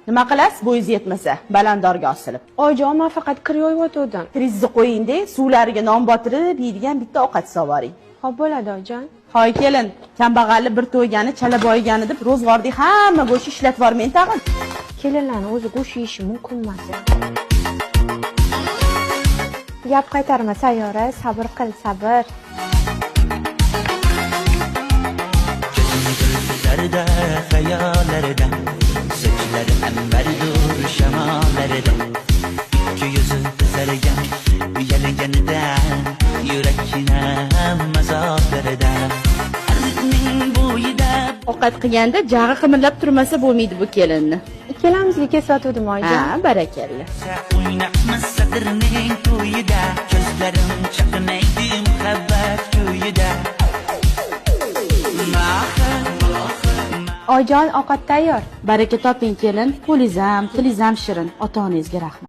Nima qilasiz bo'yingiz yetmasa, balandorga osilib? Oyijon, men faqat kir yoyayotgandim. Kiringizni qo'ying-da, suvlariga non botirib yeydigan bitta ovqat sovoring. Xo'p bo'ladi, oyijon. Hoy kelin, kambag'alli bir to'ygani, chala boyigani deb ro'zg'ordek hamma go'sht ishlatib yubormang tag'in. Kelinlarni o'zi go'sht yeyishi mumkin emas. Gap qaytarma, Sayyora, sabr qil, sabr. Gözlerde, hayallerden, saçları enberdur şemalerden. İki yüzü kızargan, uyalganida, yürekine azoblarida. Arning bo'yida Ovqat qilganda jag'i qimirlab turmasa bo'lmaydi bu kelinni. Ikkalamizga kesatuvdim, oyijon. Ha, barakalla. o'ynabmiz sadrning to'yida, ko'zlarim chaqnaydi muhabbat kuyida. Oyijon, ovqat tayyor. Baraka toping kelin, qo'lingiz ham, tilingiz ham shirin. Ota-onangizga rahmat.